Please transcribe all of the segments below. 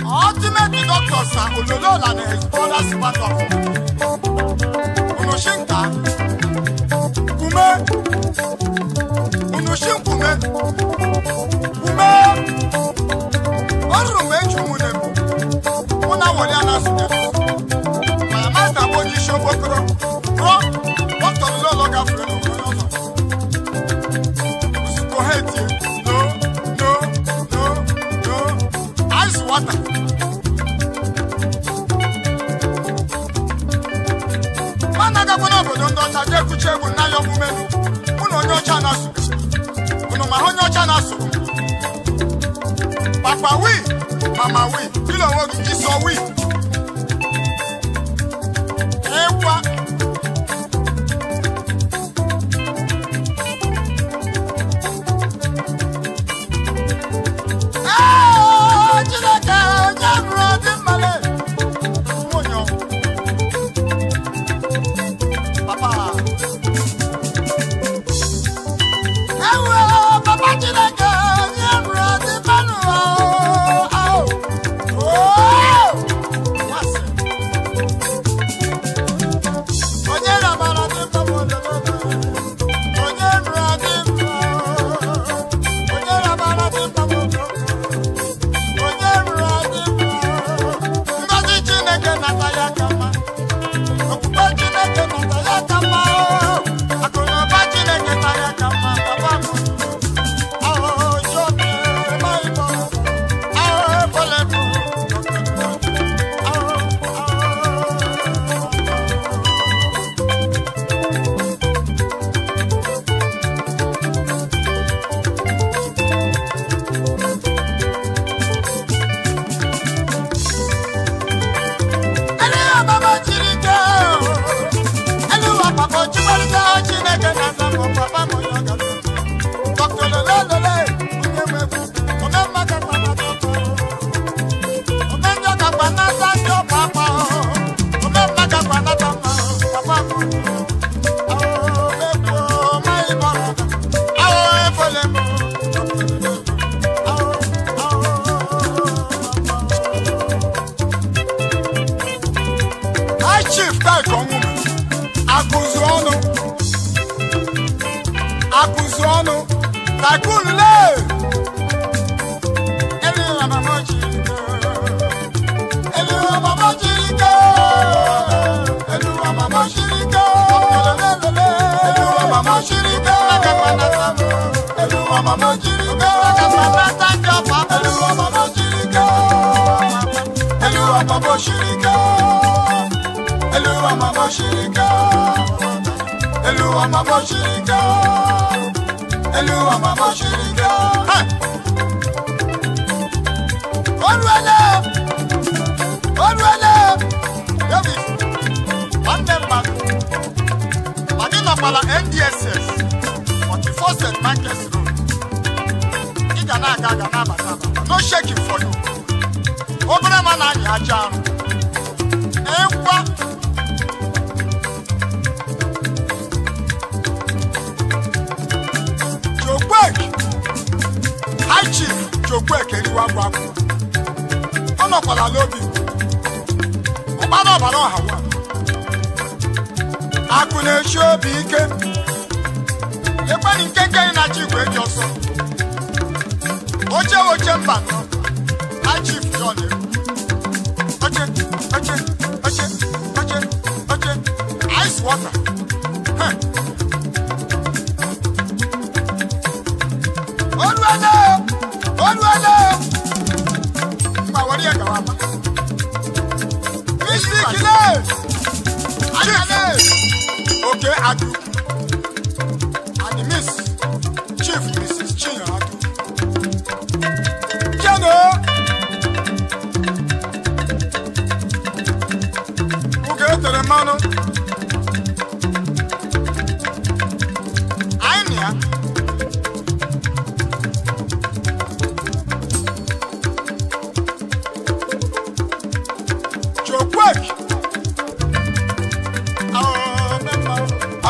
Ultimate doctor sir Ololola and his brothers part of Unoshinka Kume Unoshinkume Kume Ọrụ mgbe echu nwune m mụ na wọrị a na-asụ mana masta bụ onye isi okpokoro rụọ dọkịta Ololola gafere n'onye ọzọ nzukọ ha etie no no no no ice water. Mana agakwa n'obodo ndị ọcha jee kuchie egwu nna ya omume mụ na onye ọcha na-asụ unu ma ha onye ọcha na-asụ papa wi mama wi ile onwe gị jisọ wi ịkwa ee Chineke onye mụrụ dị mmale nwunye papa ewe papa Chineke onye mụrụ dị mmanụ onye ramara dị mma onye mụrụ dị mma onye ramara dị mma onye mụrụ dị mma ngọzi Chineke nata ya ka mma okpukpe Chineke nata ya ka mma akụnụba Chineke nata ya ka mma papa m High Chief Taiko Nwume akụzi ọnụ tycoon le elu mama jirike elu mama jirike elu mama jirike elu mama jirike elu mama jirike elu mama jirike elu mama jirike elu mama jirike elu mama jirike elu mama jirike. Olúwẹlẹ olúwẹlẹ David nwanne mmadụ anyị nọkwala NDSS 44 St. Michael's Road. Ị ga na-aga aga na-abata abata no shaking for you. Obere ma na-anyị aja arụ ịkwa Jokwek High Chief Jokwek eriwa gwa akwụ ọ nọkwala n'obi ọgbara ọbara ọha nwa akụ na-echi obi ike ekweni nkenke anyị na-achị igwe eji ọsọ oche oche mba nọ High Chief John Egwu oche oche oche oche oche ice water. Olúwẹlẹ olúwẹlẹ mgba wọlé ẹ gawa pa mísíkìlẹ ayẹlẹ oke adu and miss Chief Mrs. Chinyere Adu jeno oge etere mmanụ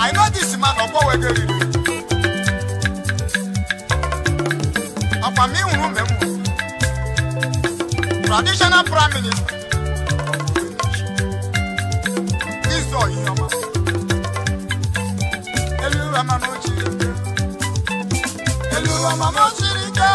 I know this man ọgbọ wege riri. Ọkwa m ịhụrụ ume m hụrụ. Traditional Prime Minister Ịzọ ihe ọma. Elu ama m ochiri ike. Elu ama m ochiri ike.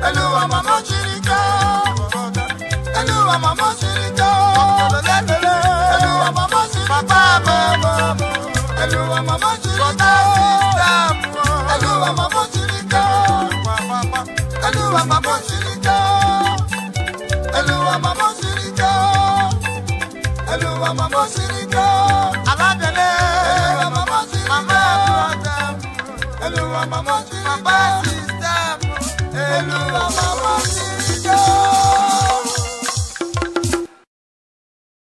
Elu ama m ochiri ike. Elu ama m ochiri ike. Elu ama m ochiri ike. Elu ama m ochiri ike. Elu ama m ochiri ike. Elu ama m ochiri ike. Elu ama m ochiri ike. Elu ama m ochiri ike. Alábẹ̀lẹ̀. Elu ama m ochiri ike. Mama brother. Elu ama m ochiri ike. Papa sister. Elu ama m ochiri